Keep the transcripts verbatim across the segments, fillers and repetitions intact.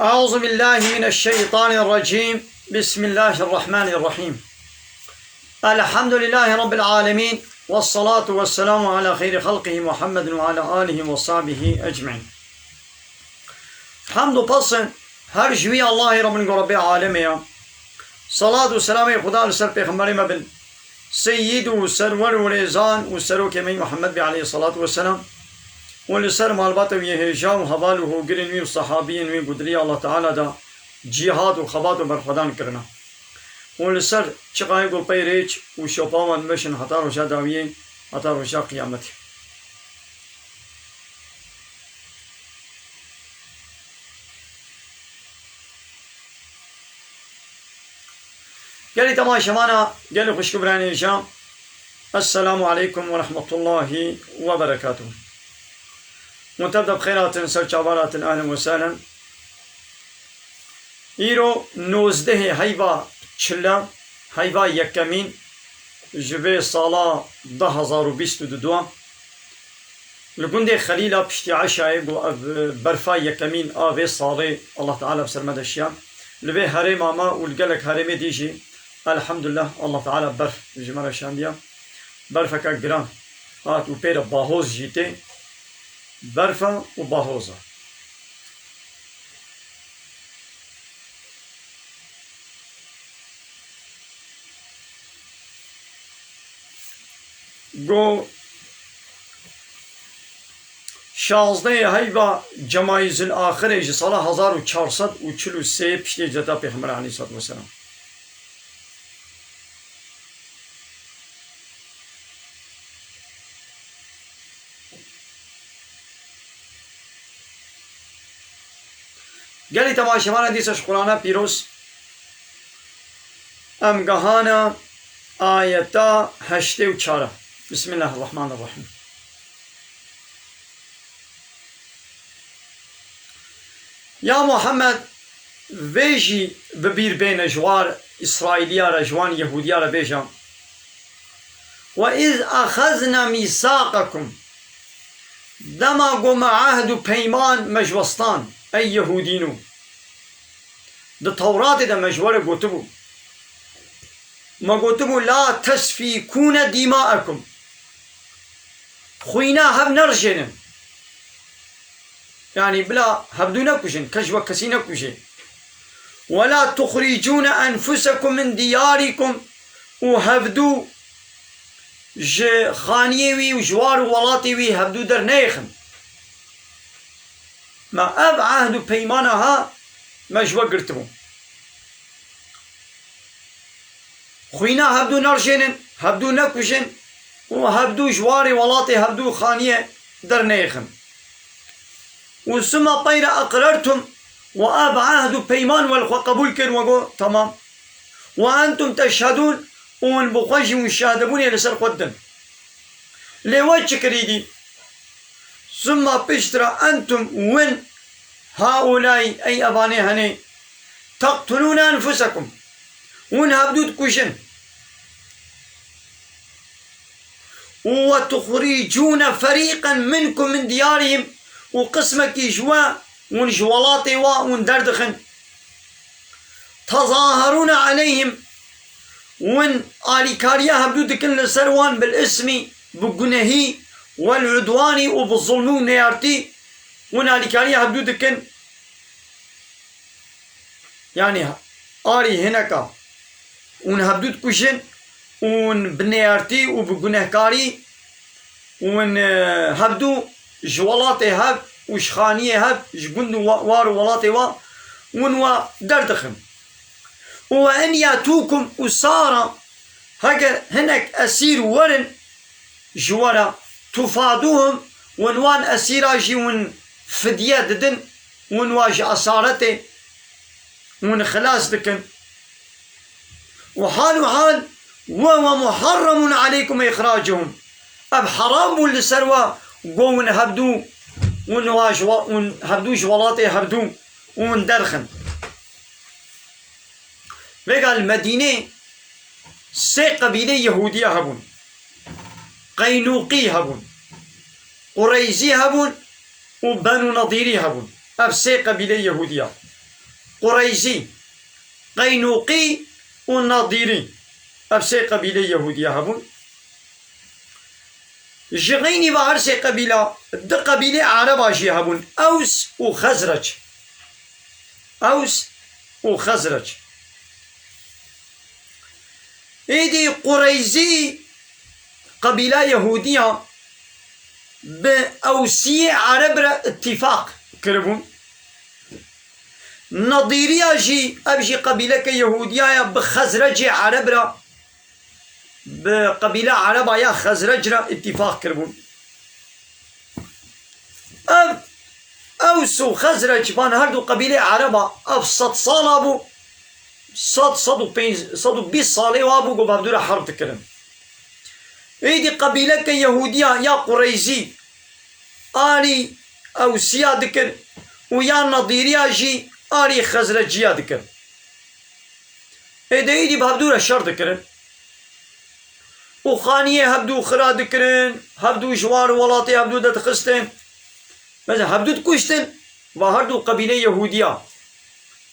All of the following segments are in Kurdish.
أعوذ بالله من الشيطان الرجيم. بسم الله الرحمن الرحيم. الحمد لله رب العالمين. والصلاة والسلام على خير خلقه محمد وعلى آله وصحبه أجمعين. Hemd û pesn her ji wî Allahê re bin ku Rebbê alemê ye. Salat û selamê Xuda li ser Pêxemberê me bin. Seyyid û serwer û rêzan û serokê me Muhammed bê aleyhissalatu vesselam û li ser malbata wî yê hêja û heval û hogirên wî û sahabiyên wî ku di riya Allah Teala de cîhad û xebat û berxwedan kirine. Û li ser çiqayê ku pey rêç û şopa wan meşin heta roja dawiyê, heta roja qiyametê. Gelî temaşevana, gelî xwişk û birayên hêja, Esselamu aleykum ve rahmetullahi ve berekatuhu. Hûn tev de bi xêr hatin, ser çavan hatin, ehlen ve sehlen. Îro nozdehê heyva çile, heyva yekemîn ji vê sala du hezar û bîst û du. Li gundê Xelîla piştî eşayê ku ev berfa yekemîn a vê salê Allah Teala bi ser me de şiya. Li vê herêma me û li gelek herêmê dî jî elhamdulillah Allah Teala berf ji me re şandiya. Berfeke giran hat û pê re bahoz jî tê. Berfa û bahoza. Go şazdehê heyva Cemayîzil Axirê ji sala hezar û çar sed û çil û sê piştî hicreta Pêxember aleyhissalatu vesselam. Gelî temaşevana dîsa ji Qur'ana pîroz em gehana ayeta heştê û çar. Bismillahirrahmanirrahîm. Ya Muhammed, vê jî bi bîr bêne ji war Îsraîliya re, ji wan Yehûdiya re bêje. Ve iz axezna mîsaqekum. Dema ku me ehd û peyman me ji we stand, ey Yehûdîno. Di Tewratê de me ji we re gotibû. Me gotibû, "La tesfîkûne dîmaekum." Xwîna hev nerijênin. Yanî bila hevdû nekujin, kes ji we kesî nekuje. "Ve la tuxricûne enfusekum min diyarikum." Û hevdû ji xaniyê wî û ji war û welatê wî hevdû derneyêxin. Me ev ehd û peymana ha me ji we girtibû. Xwîna hevdû nerijênin, hevdû nekujin û hevdû ji warê welatê hevdû xaniyê derneyêxin. Û suma peyre eqrertum, we ev ehd û peyman we li xwe qebûl kir, we got, "Temam." "Ve entum teşhedûn", û hûn bi xwe jî hûn şahdebûnê li ser xwe didin. Lê we çi kirî dî? Summa piştre entum win, haulay, ey evanê henê, teqtulûne enfusekum. Hûn hevdû dikujin. Û ve tuxricûne ferîqen minkum min diyarihim. Û qismekî ji we hûn ji welatê we hûn derdixin. Tezaherûne aleyhim, win alîkariya hevdû dikin li ser wan bil ismî, bi gunehî, wel udwanî û bi zulmî û neyartî, win alîkariya hevdû dikin. Yanî arî hineka, win hevdû dikujin, û win bi neyartî û bi gunehkarî, û win, e, hevdû ji welatê hev û ji xaniyê hev, ji gund û wa-, war û welatê wa, win wa derdixin. Û we in yatûkum usara, heger hinek esîr werin ji we re, tufadûhum, win wan esîra jî win fidye didin, win wa ji esaretê win xilas dikin. Û hal û hal, "Ve huve muharremun aleykum îxracuhum." Ev heram bû li ser we, go win hevdû, win wa ji we, win hevdû ji welatê hevdû, win derxin. Vêga li Medînê sê qebîlê Yehûdiya hebûn. Qeynûqî hebûn. Qureyzî hebûn û Benû Nedîrî hebûn. Ev sê qebîlê Yehûdiya. Qureyzî, Qeynûqî û Nadîrî. Ev sê qebîleyê Yehûdiya hebûn. Ji xeynî ve her sê qebîla, du qebîlê Ereba jî hebûn, Ews û Xezrec. Ews û Xezrec. Êdî Qureyzî qebîla Yehûdiya bi Ewsiyê Ereb re îtîfaq kiribûn. Nadîriya jî, ev jî qebîleke Yehûdiya ye, bi Xezrecê Ereb re, bi qebîla Ereba ya Xezrec re îtîfaq kiribûn. Ev Ews û Xezrec, van her du qebîlê Ereba, ev sed sala bû, sed, sed û pênc, sed û bîst salê wa bû ku bi hevdû re herb dikirin. Êdî qebîleke Yehûdiya ya Qureyzî alî Ewsiya dikir û ya Nadîriya jî alî Xezreciya dikir. Êdî êdî bi hevdû re şer dikirin û xaniyê hevdû xira dikirin, hevdû ji war welatê hevdû de dixistin. Mesela hevdû dikuştin, va her du qebîlê Yehûdiya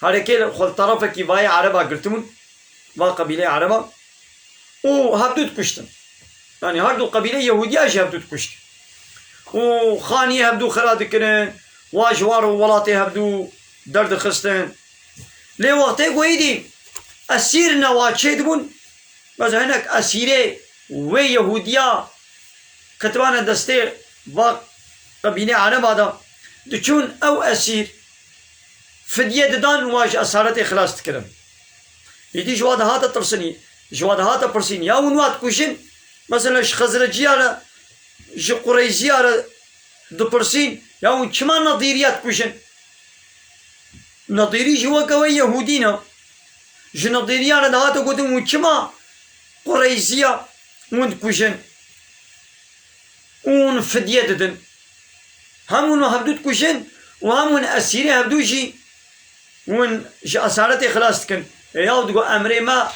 herekê li xwe li terefekî vayê Ereba girtibûn, va qebîlê Ereba û hevdû dikuştin. Yani her du qebîlê Yehûdiya jî hevdû dikuştin. Û xaniyê hevdû xira dikirin, wa ji war welatê hevdû derdixistin. Lê wextê ku êdî esîr newa çêdibûn, mesela hinek esîrê wê Yehûdiya ketibane destê va qebîlê Ereba de, diçûn ew esîr fidye didan û wa ji esaretê xilas dikirin. Êdî ji wa dihate tirsinî, ji wa dihate pirsîn, ya hûn wa dikujin, mesela ji Xezreciya re, ji Qureyziya re dipirsîn, ya hûn çima Nadîriya dikujin? Nadîrî jî weke we Yehûdî ne. Ji Nadîriya re dihate gotin, hûn çima Qureyziya hûn dikujin û hûn fidye didin? Hem hûn hevdû dikujin û hem hûn esîrê hevdû jî hûn ji esaretê xilas dikin. Ê yaw digo, emrê me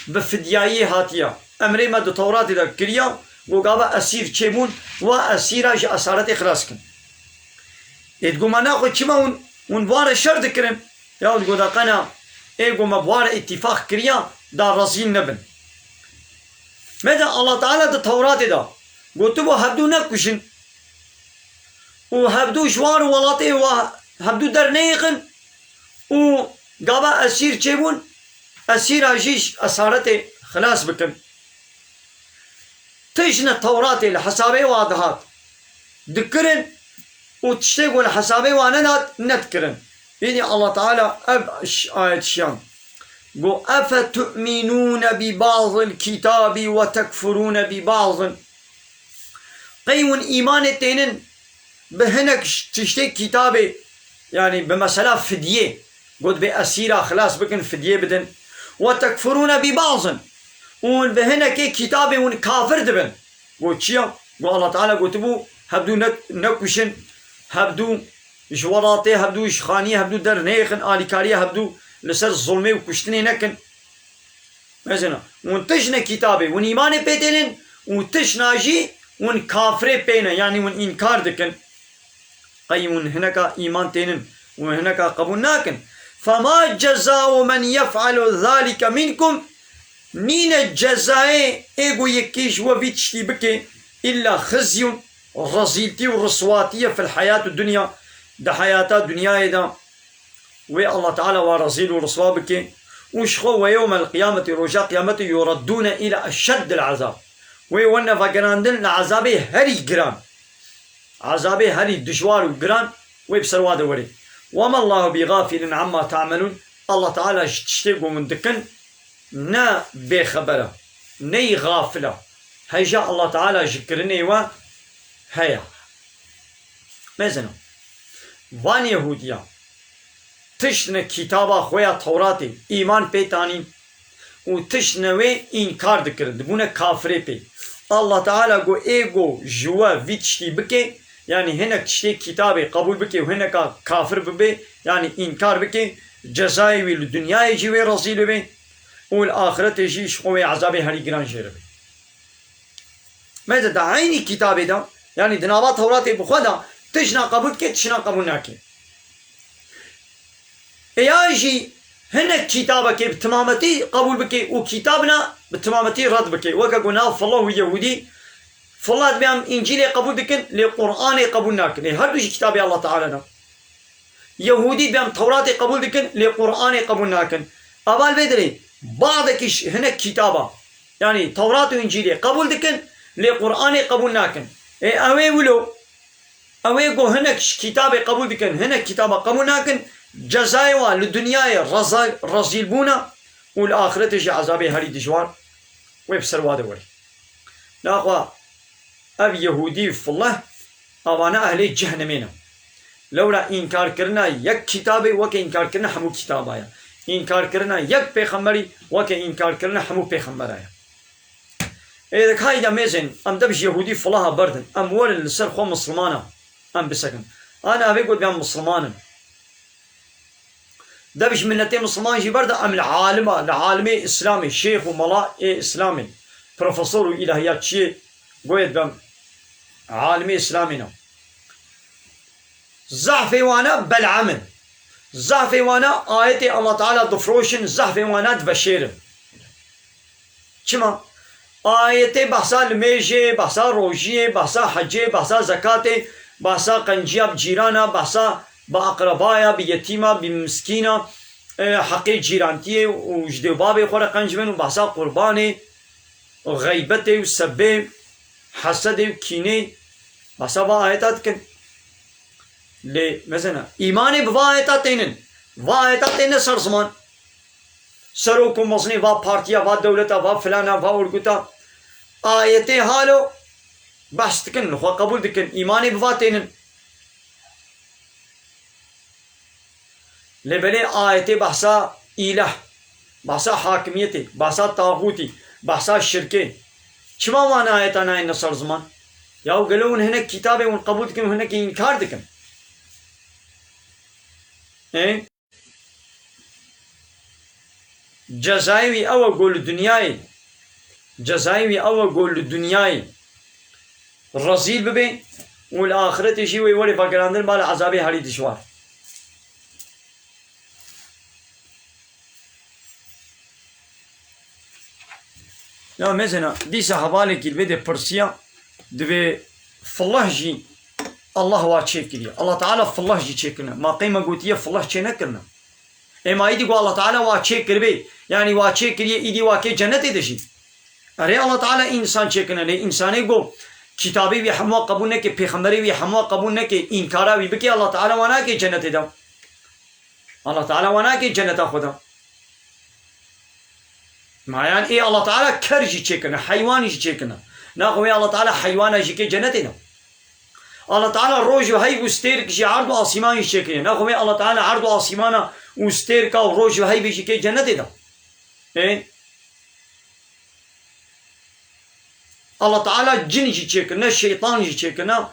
bi fidyayiyê hatiye. Emrê me di Tewratê de kiriya, ku gava esîr çêbûn, wa esîra ji esaretê xilas kin. Ê digo, me naxwe çima hûn, hûn bi wan re şer dikirin? Ya digo, da qena ê ku me bi wan re îtîfaq kiriya, da rezîl nebin. Mesela Allah Teala di Tewratê de gotibû, hevdû nekujin û hevdû ji wan welatê wa hevdû derneyêxin û gava esîr çêbûn, esîra jî ji esaretê xilas bikin. Tişt ne Tewratê li hesabê wa dihat dikirin û tiştê ku li hesabê wa nedat nedikirin. Êdî Allah Teala ev ş-, ayet şiyan. Got, "Efetu'minûne bi ba'zil kitâbi ve tekfurûne bi ba'zin." Qey hûn îmanê tênin bi hinek ş-, tiştê kitabê, yani bi mesela fidyê, got bê esîra xilas bikin, fidyê bidin. "Ve tekfurûne bi ba'zin." Û hûn bi hinekê kitabê hûn kafir dibin. Got çiya? Got Allah Teala gotibû, hevdû ne-, nekuşin, hevdû ji welatê, hevdû ji xaniyê, hevdû derneyêxin, alîkariya hevdû li ser zulmê û kuştinê nekin. Mesela, hûn tişt ne kitabê, hûn îmanê pê tênin û tişt na jî hûn kafirê pê ne, yanî hûn înkar dikin. Qey hûn hineka îman tênin û hineka qebûl nakin. "Fema cezau men yef'alu zalike minkum." Nîne cezayê ê ku yekî ji we vî tiştî bike, illa xizyun, rezîltî û riswatî ye fil heyatid dunya, di heyata dinyayê de. Wê Allah Teala wa rezîl û riswa bike. Û ji xwe we yewmel qiyameti, roja qiyametê, yureddûne îla eşeddil ezab. Wê werne vegerandin li ezabê herî giran. Ezabê herî dijwar û giran wê bi ser wa de were. Wema Allahu bi gafilin amma ta'melûn. Allah Teala ji tiştê ku hûn dikin ne bêxeber e, neyî gafil e. Hêja Allah Teala ji kirinê we heye. Mezin e. Van Yehûdiya tişt ne kitaba xwe ya Tewratê îman pê tanîn û tişt ne wê înkar dikirin, dibûne kafirê pê. Allah Teala got, ê got ji we vî tiştî bike, yanî hinek tiştê kitabê qebûl bike û hineka kafir bibe, yanî înkar bike, cezayê wî li dinyayê jî wê rezîl bibe û li axiretê jî ji xwe wê ezabê herî giran jê re be. Meze di eynî kitabê de, yanî di nava Tewratê bi xwe de, tişna qebûl dike, tişna qebûl nake. Eya jî hinek kitabekê bi timametî qebûl bike û kitabna bi timametî red bike. Weke ku nav Fillah û Yehûdî, Fillah dibê em Încîlê qebûl dikin, lê Qur'anê qebûl nakin. Ê her du jî kitabê Allah Teala ne. Yehûdî dibê em Tewratê qebûl dikin, lê Qur'anê qebûl nakin. Eva li vê derê badekî ji hinek kitaba, yanî Tewrat û Încîlê qebûl dikin, lê Qur'anê qebûl nakin. Ê ew ê wilo, ew ê ku hinek ji kitabê qebûl dikin, hinek kitaba qebûl nakin, cezayê wan li dinyayê reza-, rezîlbûna û li axiretê jî ezabê herî dijwar wê bi ser wa de were. Naxwe ev Yehûdî û Fillah, evane ehlê cehnemê ne. Lewra înkarkirina yek kitabê weke înkarkirina hemû kitaba ye. Înkarkirina yek pêxemberî weke înkarkirina hemû pêxembera ye. Ê, dek hayda mêzên, em dev ji Yehûdî Filaha berdin. Em werin li ser xwe Mislimana em bisekin. Ana evê got, em Misliman in. Dev ji miletê Misliman jî berde, em li alima, li alimê Îslamê, şêx û mala ê Îslamê, profesor û îlahiyatçiyê goyê dibem alimê Îslamê ne. Zehfê wana Bel'am in. Zehfê wana ayetê Allah Teala difiroşin, zehfê wana diveşêrin. Çima? Ayetê behsa limêjê, behsa rojiyê, behsa hecê, behsa zekatê, behsa qenciya bi cîrana, behsa bi aqrebaya, bi yetîma, bi miskîna, e, heqê cîrantiyê û ji dê û babê xwe re qenc bin û behsa qurbanê, û xeybetê û sebê, hesedê û kînê, behsa va ayeta dikin. Lê mezena, îmanê bi va ayeta tênin. Va ayeta têne ser ziman. Serok û mezinê va partiya, va dewleta, va filana, va orguta. Ayetê halo behs dikin, li xwe qebûl dikin. Îmanê bi va tênin. Lê belê ayetê behsa îlah, behsa hakimiyetê, behsa taxûtî, behsa şirkê. Çima wan ayeta nayêne ser ziman? Ya gelo hûn hinek kitabê hûn qebûl dikin û hinekê înkar dikin. Ê? Cezayê wî ew e ku li dinyayê, cezayê wî ew e ku li dinyayê rezîl bibe û li axiretê jî wê were vegerandin bala ezabê herî dijwar. Ya mezena, dîsa hevalekî li vê de pirsiya, divê Fillah jî Allah wa çêkiriye. Allah Teala Fillah jî çêkirine. Ma qey me gotiye Fillah çênekirine. Ê ma îdî ku Allah Teala wa çêkiribê, yanî wa çêkiriye, îdî wa kê cenetê de jî. Erê Allah Teala însan çêkirine, lê însanê ku kitabê wî hemû qebûl neke, pêxemberê wî hemû qebûl neke, înkara wî bike, Allah Teala wa nake cenetê de. Allah Teala wa nake ceneta xwe de. Mayan ê Allah Teala ker jî çêkirine, heywan jî çêkirine. Naxwe wê Allah Teala heywana jî kê cenetê de. Allah Teala roj û heyv û stêrk jî erd û asîman jî çêkiriye. Naxwe wê Allah Teala erd û asîmana û stêrka û roj û heyvê jî kê cenetê de. Ê? Allah Teala cin jî çêkirine, şeytan jî çêkirine.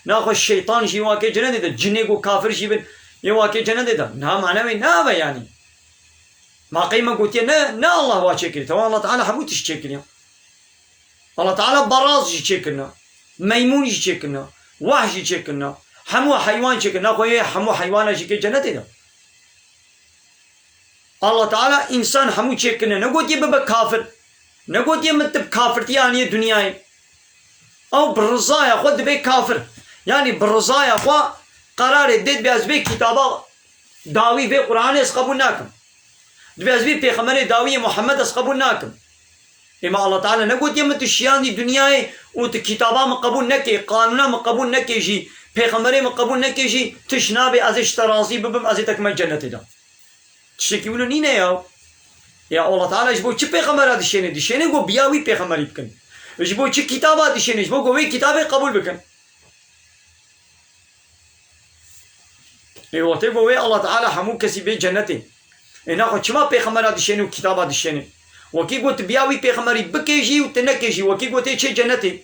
Naxwe şeytan jî wakê cenetê de. Cinê ku kafir jî bin, yê wakê cenetê de. Niha mana wê ne ev e yanî. Ma qey me gotiye ne, ne Allah wa çêkiriye. Tewa Allah Teala hemû tişt çêkiriye. Allah Teala baraz jî çêkirine. Meymûn jî çêkirine. Wah jî çêkirine. Hemû heywan çêkirine. Naxwe yê hemû heywana jî kê cenetê de. Allah Teala însan hemû çêkirine. Negotiye bibe kafir. Negotiye min tu bi kafirtiye aniye dinyayê. Ew bi rizaya xwe dibe kafir. Yanî bi rizaya xwe qerarê dê dibe ez vê kitaba dawî, vê Qur'anê ez qebûl nakim. Dibe ez vê pêxemberê dawiyê Muhammed ez qebûl nakim. Ê ma Allah Teala negotiye min tu şiyandî dinyayê û tu kitaba min qebûl nekê, qanûna min qebûl nekê jî, pêxemberê min qebûl nekê jî, tu ji nabê ez ê ji te razî bibim, ez ê te kime cenetê de. Tiştekî wilo nîne ya. Ya Allah Teala ji bo çi pêxembera dişêne? Dişêne ku biya wî pêxemberî bikin. Ji bo çi kitaba dişêne? Ji bo ku wê kitabê qebûl bikin. Ê wextê ku wê Allah Teala hemû kesî bê cenetê. Ê naxwe çima pêxembera dişêne û kitaba dişêne? Wekî got, tu biya wî pêxemberî bikê jî û tu nekê jî, wekî got, tê çê cenetê.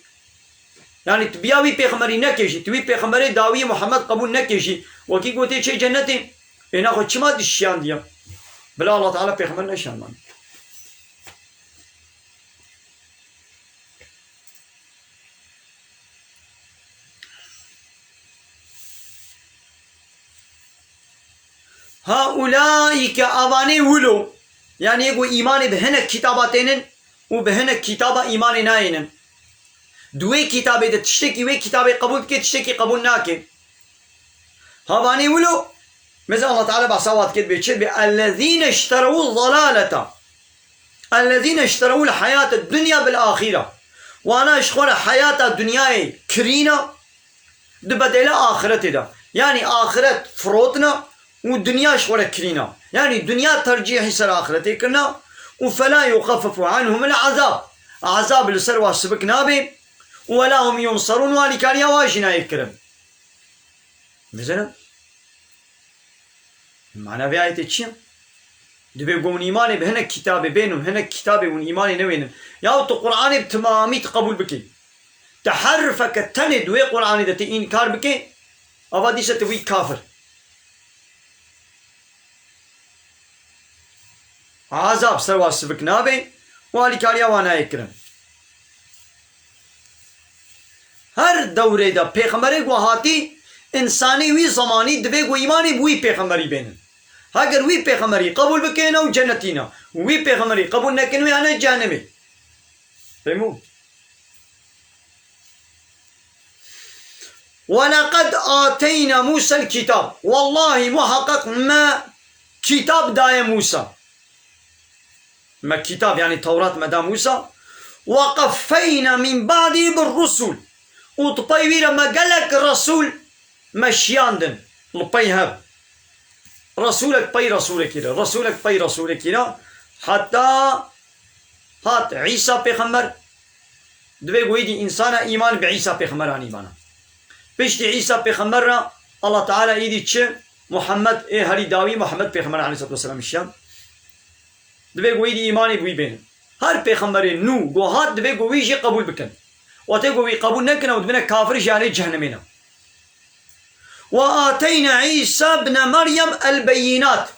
Yanî tu biya wî pêxemberî nekê jî, tu wî pêxemberê dawiyê Muhammed qebûl nekê jî, wekî gotê çê cenetê, ê naxwe çima dişiyandiye? Bila Allah Teala pêxember neşiyandan. Haulaîke, avanê wilo, yanî yê ku îmanê bi hinek kitaba tênin û bi hinek kitaba îmanê nayênin. Di wê kitabê de tiştekî wê kitabê qebûl dike, tiştekî qebûl nake. Havanê wilo, mesela Allah Teala behsa wa dike, dibê çi? Dibê, "Ellezîne işterewû zelaleta." "Ellezîne işterewûl heyate dunya bil axîre." Wana ji xwe re heyata dinyayê kirîna, di bedela axiretê de. Yanî axiret firotna û dinya ji xwe re kirîna. Yanî dinya tercîhî ser axiretê kirina û "felâ yuxeffefu anhumul azab." Azab li ser wa sibik nabe û "welâ hum yunsarûn", û alîkariya wa jî nayê kirin. Bizane? Mana vê ayetê çi ye? Dibê ku hûn îmanê bi hinek kitabê bên û hinek kitabê hûn îmanê newênin. Yaw tu Qur'anê bi timamî tu qebûl bikî. Tu herfeke tenê di wê Qur'anê de tu înkar bikî, ava dîse tu wî kafir. Azab ser wa sivik nabe û alîkariya wa nayê kirin. Her dewrê de pêxemberê ku hatî, însanê wî zemanî divê ku îmanê bi wî pêxemberî bênin. Heger wî pêxemberî qebûl bikin ew cennetî ne. Wî pêxemberî qebûl nekin wê hene cehennemê. Fehmû? "Welaqad ateyna Musel kitab." Wellahî muheqeq me kitab daye Mûsa. Me kitab, yanî Tewrat me da Mûsa. "Ve qeffeyna min ba'dî bir rusul." Û di pey wî re me gelek resûl me şiyandin. Li pey hev. Resûlek pey resûlekî re, resûlek pey resûlekî re. Heta hat Îsa pêxember, divê ku îdî însana îman bi Îsa pêxember anîbana. Piştî Îsa pêxember re Allah Teala îdî çi? Muhammed ê herî dawî, Muhammed pêxember aleyhissalatu vesselam şiyan. Divê ku wî dî îmanê bi wî bênin. Her pêxemberê nû ku hat divê ku wî jî qebûl bikin. Wextê ku wî qebûl nekin ew dibine kafir jî alê cehennemê ne. "Ve ateyna Îsa ibne Meryem el-beyînat."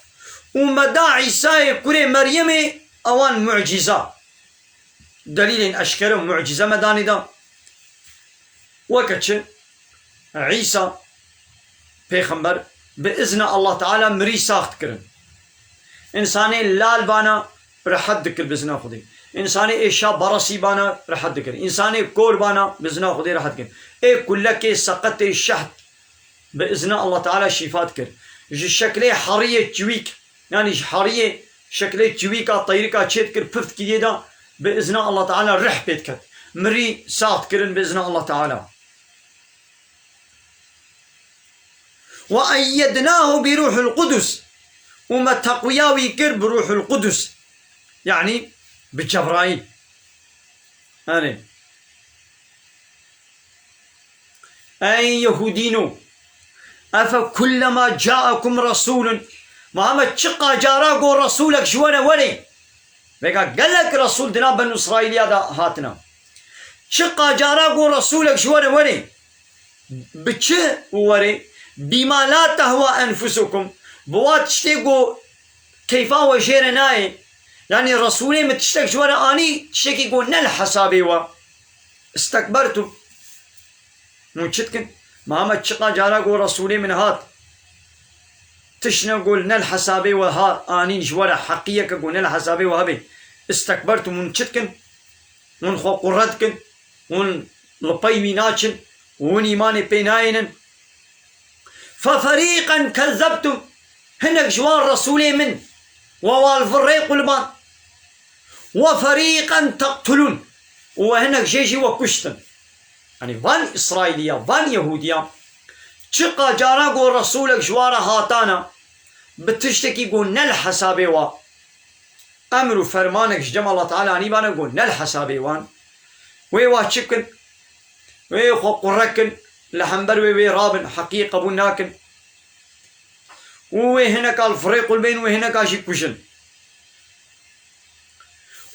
Û me da Îsayê kurê Meryemê ewan mucîza. Delîlên eşkere û mucîze me danê da. Weke çi? Îsa pêxember bi izna Allah Teala mirî sax dikirin. Însanê lal bana rehet dikir bi izna Xwedê. Însanê ê şa beresî bana rehet dikir. Însanê kor bana bi izna Xwedê rehet dikir. Ê kulekê seqetê şeht bi izna Allah Teala şîfa dikir. Ji şeklê heriyê çivîk, yanî ji heriyê şeklê çivîka teyrika çê dikir, pif dikî yê da bi izna Allah Teala rih pê diket. Mirî sax dikirin bi izna Allah Teala. "Ve eyyednahu bi ruhul qudus." Û me teqwiya wî kir bi ruhul qudus. Yanî bi Cebraîl. Erê. Ey Yehûdîno, efe kullema caekum resûlun, ma heme çiqa cara got resûlek ji we re werê. Vêga gelek resûl dina Benû Îsraîliya de hatine. Çiqa cara got resûlek ji we re werê. Bi çi werê? Bîma la tehwa enfusukum. Bi wa tiştê ku keyfa we jê re nayê. Yanî Resûlê min tiştek ji we re anî, tiştekî ku ne li hesabê we. Istekbertum. Hûn çi dikin? Ma heme çiqa cara ku Resûlê min hat, tişt ne ku ne li hesabê we ha anîn ji we re, heqiyeke ku ne li hesabê we hebe. Istekbertum, hûn çi dikin? Hûn xwe qurre dikin, hûn li pey wî naçin, hûn îmanê pê nayênin. Feferîqen kezzebtum, hinek ji wan Resûlê min we wal virrê qulban. Ve ferîqen teqtulûn, û we hinek jê jî we kuştin. Yanî van Îsraîliya, van Yehûdiya, çiqa cara ku Resûlek ji wan re hatana, bi tiştekî ku ne li hesabê wa, emr û fermanek ji cem Allah Teala anîbane ku ne li hesabê wan. Wê wa çi bikin? Wê xwe qurre kin, li hember wê wê rabin, heqiyê qebûl nakin. Û wê hineka li firê qulbên, wê hineka jî kujin.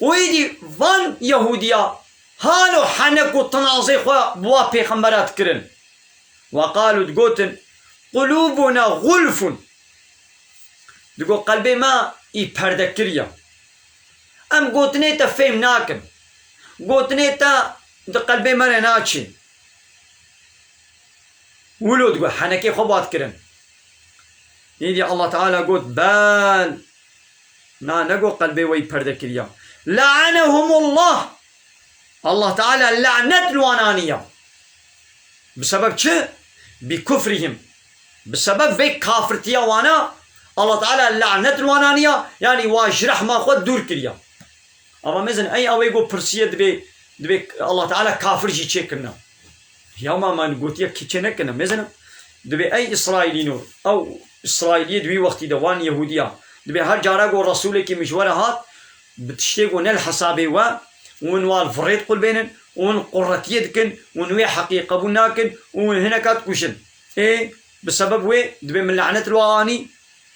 Û êdî van Yehûdiya halo henek û tinazê xwe bi wa pêxembera dikirin. Ve qalû, digotin, "Qulûbuna gulfun." Digot, "Qelbê me î perde kiriye. Em gotinê te fêm nakin. Gotinê te di qelbê me re naçê." Wilo digot, henekê xwe bi wa dikirin. Îdî Allah Teala got, bel. Na, ne got qelbê we yî perde kiriya. Le'anehumullah. Allah Teala lanet li wan aniya. Bi sebeb çi? Bi kufrihim. Bi sebeb vê kafirtiya wana Allah Teala lanet li wan aniya, yanî wa ji rehma xwe dûr kiriya. Ama mezin ey awê got pirsiye dibê, dibê Allah Teala kafir jî çêkirina. Ya ma, ma gotiye kî çê nekirine, mezin. Dibê ey Îsraîlîno, ew Îsraîliyê di wî wextî de wan Yehûdiya. Dibê her cara got Resûlekî min ji we re hat, bi tiştê ku ne li hesabê we, û hûn wa li virê diqulbênin, û hûn quretiyê dikin, û hûn wê heqiyê qebûl nakin, û hûn hineka dikujin. Ê, bi sebeb wê dibê min lanet li we anî,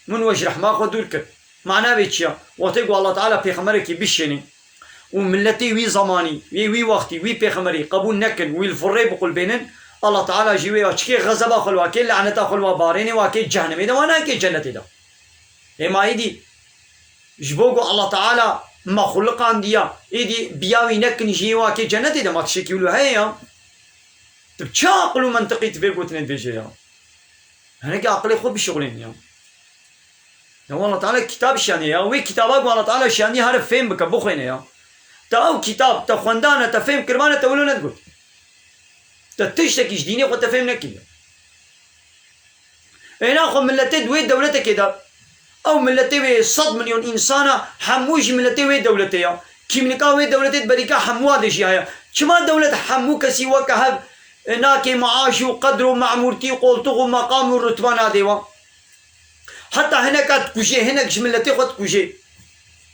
min we ji rehma xwe dûr kir. Mana vê çi ya? Wextê ku Allah Teala pêxemberekî bişênê û miletê wî zemanî, wê wî wextî, wî pêxemberî qebûl nekin, wî li virê biqulbênin, Allah Teala jî wê ya çikê xezeba xwe li wa kê, laneta xwe li wa barênê, wa kê cehennemê de, wa nake cennetê de. Ê ma êdî ji bo ku Allah Teala mexluqandiya, êdî biya wî nekin jiyê wa kê cennetê de, ma tiştekî wilo heye ya? Tu bi çi aqil û mentiqî tu vê gotinê dibêje ya? Hinekî aqilê xwe bişuxulên ya. Ya Allah Teala kitab şiyandiye ya. Wê kitaba ku Allah Teala şiyandiye here fêm bike, bixwêne ya. Te ew kitab, te xwendane, te fêm kiribane, te wilo nedigot. Te tiştekî ji dînê xwe te fêm nekiriye. Êna xwe miletê di wê dewletekê de, ew miletê wê sed milyon însana, hemû jî miletê wê dewletê ya. Kîmlika wê dewletê di berîka hemûa de jî heye. Çima dewlet hemû kesî weke hev, e, nake maaş û qedr û memûrtî û qoltûq û meqam û rutba nadê wan? Heta hineka dikujê, hinek ji miletê xwe dikujê.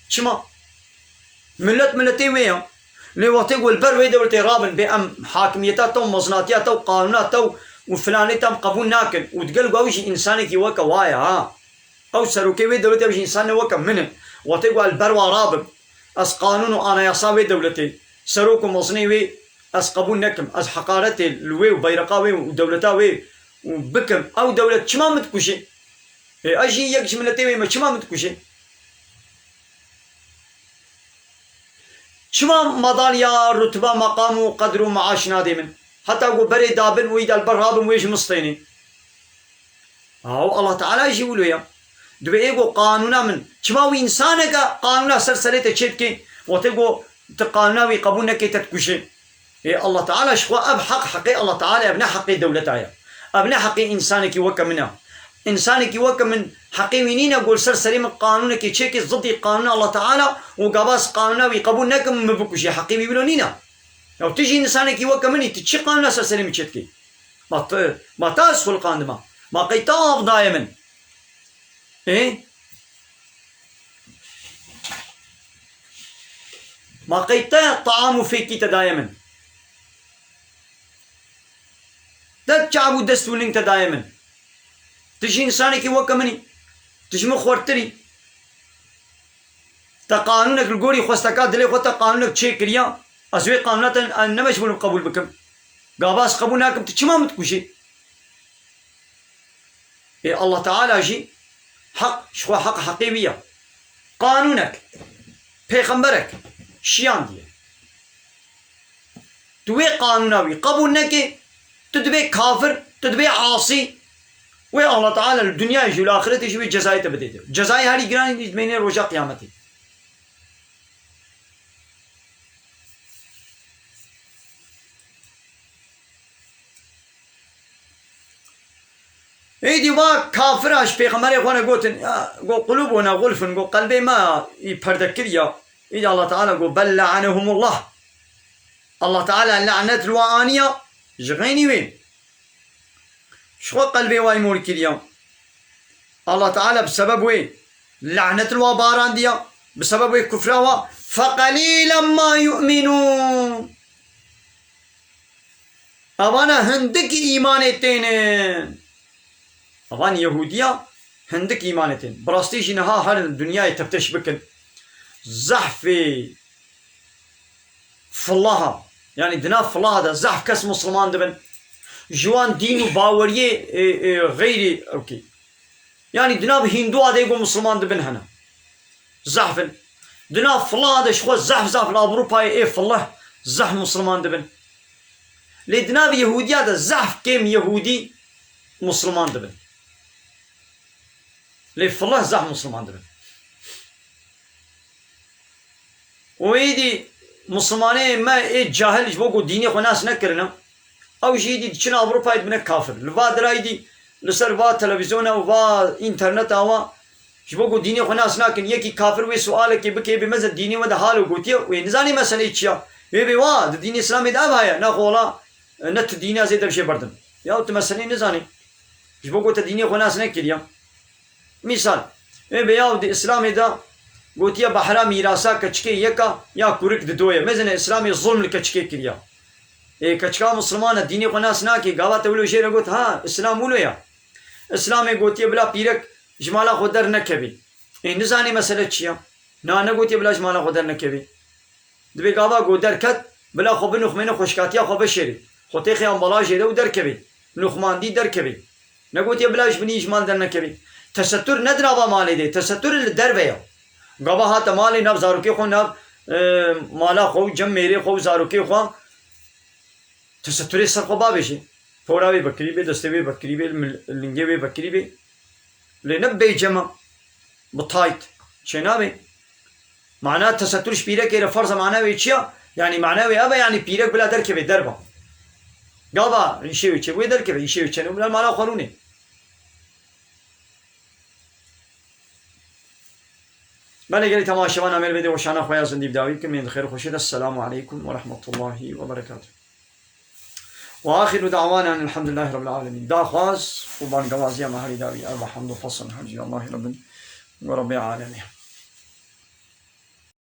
Çima? Milet miletê wê ya. Lê wextê ku li ber wê dewletê rabin, bê em hakimiyeta te û mezinatiya te û qanûna te û, û filanê te em qebûl nakin û digel ku ew jî însanekî weke wa ye ha. Ew serokê wê dewletê, ew jî însanê weke min in. Wextê ku ez li ber wa rabim, ez qanûn û anayasa wê dewletê, serok û mezinê wê ez qebûl nekim, ez heqaretê li wê û beyreqa wê û dewleta wê û bikim, ew dewlet çima min dikuje? Ê, ez jî yek ji miletê wê me, çima min dikuje? Çima madalya, rutba, meqam û qedr û meaş nadê min? Heta ku berê dabin û îdal ber rabin wê ji min stênê. Aw, Allah Teala jî wilo ya. Dibê ê ku qanûna min, çima wî însaneke qanûna ser serê te çêdike, wextê ku tu qanûna wî qebûl nekê te dikuje. Ê, Allah Teala ji xwe ev heq, heqê Allah Teala, ev ne heqê dewleta ye. Ev ne heqê însanekî weke min e. Însanekî weke min heqê wî nîne ku li ser serê min qanûnekê çêke zidî qanûna Allah Teala û gava ez qanûna wî qebûl nekim, min bikujê. Heqê wî wilo nîne. Ya tu jî însanekî weke min î, tu çi qanûna ser serê min çêdikî? Ma tu, ma te ez xuliqandima? Ma qey te av daye min? Ê? Ma qey te taam û fêkî te daye min? Te çav û dest û ling te daye min? Tu jî însanekî weke min î. Tu ji min xwertir î. Te qanûnek li gorî xwesteka dilê xwe te qanûnek çêkiriya. Ez wê qanûna te ne mecbûr im qebûl bikim. Gava ez qebûl nakim, tu çima min dikujî? Ê, Allah Teala jî heq, ji xwe heq, heqê wî ye. Qanûnek, pêxemberek şiyandiye. Tu wê qanûna wî qebûl nekê, tu dibê kafir, tu dibê asî. Wê Allah Teala li dinyayê jî û li axiretê jî wê cezayê te bidê te. Cezayê herî giranî jî dimênê roja qiyametê. Êdî va kafira ji pêxemberê xwe re gotin, ya, go qulubuna gulfun, go qelbê me î perde kiriya. Êdî Allah Teala go bel le'anehumullah. Allah Teala lanet li wan aniya, ji xeynî wê. Ji xwe qelbê wa yî mor kiriya. Allah Teala bi sebeb wê lanet li wa barandiya, bi sebeb wê kufra wa, feqelîlen ma yu'minûn. Evana hindikî îmanê tênin. Evan Yehûdiya hindik îmanê tên. Bi rastî jî niha herin dinyayê teftiş bikin. Zehfê filaha, yanî di nav filaha de zehf kes misilman dibin. Ji wan dîn û baweriyê, e, e, xeyrî, okey. Yanî di nav Hînduwa de ku misilman dibin hene. Zehf in. Di nav filaha de ji xwe zehf zehf li Ewropayê ê filih zehf misilman dibin. Lê di nav Yehûdiya de zehf kêm Yehûdî misilman dibin. Lê fileh zehf Misliman dibin. Û êdî Mislimanê me ê cahil ji bo ku dînê xwe nas nekirine, ew jî êdî diçin Ewropayê dibine kafir. Li va dira êdî li ser va televîzyona û va înterneta wa ji bo ku dînê xwe nas nakin, yekî kafir wê sualekê bike, bê mezin dînê we de halo gotiye, wê nizanî meseleyê çi ya. Wê bê wa di dînê Îslamê de ev heye, nexwe wela, ne tu dînê ez ê te bişê berdim. Ya tu meseleyê nizanî. Ji bo ku te dînê xwe nas nekiriye. Mîsal, ê bê yaw di Îslamê de gotiye behra mîrasa keçikê yeka ya kurik dido ye. Mezin e Îslamê zulm li keçikê kiriye. Ê keçika Misliman e, dînê xwe nas nake, gava te wilo jê re got, ha, Îslam wilo ye. Îslamê gotiye bila pîrek ji mala xwe dernekevê. Ê nizanê mesele çi ye? Na negotiye bila ji mala xwe dernekevê. Dibê gava ku derket, bila xwe binixmêne, xweşkatiya xwe veşêrê. Xwe têxê ambalajê de û derkevê. Nixmandî derkevê. Negotiye bila ji binî ji mal dernekevê. Tesetur ne di nava malê de, tesetur li derve ye. Gava hate malê, nav zarokê xwe, nav, e, mala xwe û cem mêrê xwe û zarokê xwe. Teseturê ser xwe bavêje. Pora wê vekirî bê, destê wê vekirî bê, mil-, lingê wê vekirî bê. Lê ne bê cema, bi tayt. Çênabê. Mana tesetur ji pîrekê re ferz e, mana wê çi ya? Yanî mana wê ev e, yanî pîrek bila derkeve derva. Gava îşê wê çê, wê derkeve, îşê wê çêne, bila mala xwe rûnê. Belê gelî temaşevan amêr vê de weşana xwe ya zindî bi dawî bikin, mênd xêr xweşê de. Selamu aleykum ve rahmetullahi ve berekatuh. Ve axiru da'wana elhamdulillahi rabbil alemin. Daxwaz û bangewaziya me herî dawî. Ev hamd û pesn hemcî Allahî Rabbin ve Rabbil alemin.